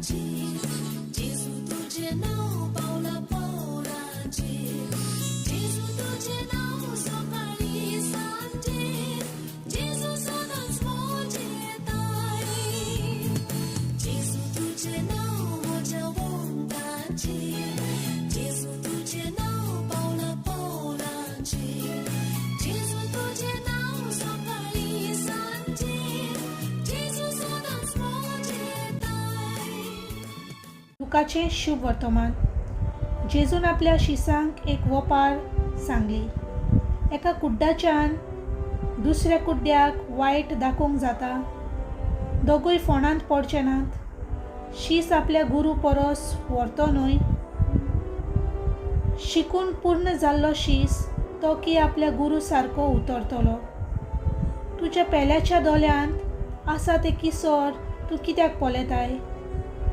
पावलांचेर, जेजू तुजें नांव पावला पावलांचेर, जेजू तुजें नांव सकाळीं सांजेर, जेजू सदांच म्हजें ताई. जेजू तुजें नांव म्हज्या वोंठांचेर, जेजू तुजें नांव पावला पावलांचेर, जेजू तुजें नांव सकाळीं सांजेर, जेजू सदांच म्हजें ताई. लुकाचें शुभ वर्तमान. जेजून आपल्या शिसांक एक वोपार सांगली. एका कुड्डाच्यान दुसऱ्या कुड्ड्याक वायट दाखोवंक जाता? दोगूय फोंडांत पडचे नात? शीस आपल्या गुरू परस व्हरतो न्हय? शिकून पूर्ण जाल्लो शीस तो की आपल्या गुरू सारको उतरतलो. तुज्या पेल्याच्या दोल्यांत आसा तें किसोर तूं कित्याक पळयताय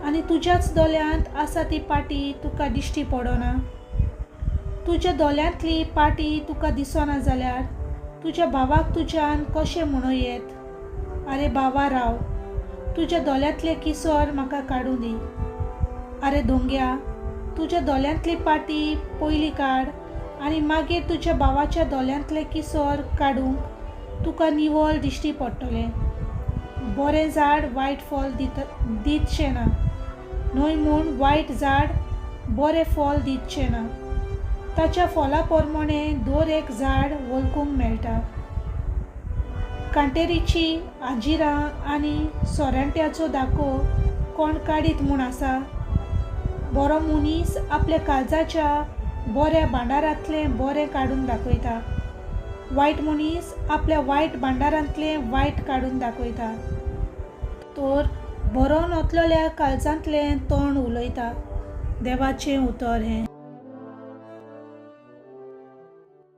आनी तुज्याच दोल्यांत आसा ती पाटी तुका दिश्टी पडना? तुज्या दोल्यांतली पाटी तुका दिसना जाल्यार तुज्या भावाक तुज्यान कशें म्हणूं येत, आरे भावा राव, तुज्या दोल्यांतलें किसोर म्हाका काडूं दी. आरे धोंग्या, तुज्या दोल्यांतली पाटी पयली काड आनी मागीर तुज्या भावाच्या दोल्यांतलें किसोर काडूंक तुका निवळ दिश्टी पडटलें. बरें झाड वायट फल दितचें ना, न्हय म्हूण वायट झाड बरें फल दितचें ना. ताच्या फला प्रमाणें दर एक झाड वळखूंक मेळटा. कांटेरीची आंजिरां आनी सोरांट्याचो दाको कोण काडीत म्हूण आसा? बरो मनीस आपल्या काळजाच्या बऱ्या भांडारांतलें बरें काडून दाखयता. वायट मनीस आपल्या वायट भांडारांतलें वायट काडून दाखयता. तर बरो नोतलेल्या काळजांतलें तोंड उलयता. देवाचें उतर हें.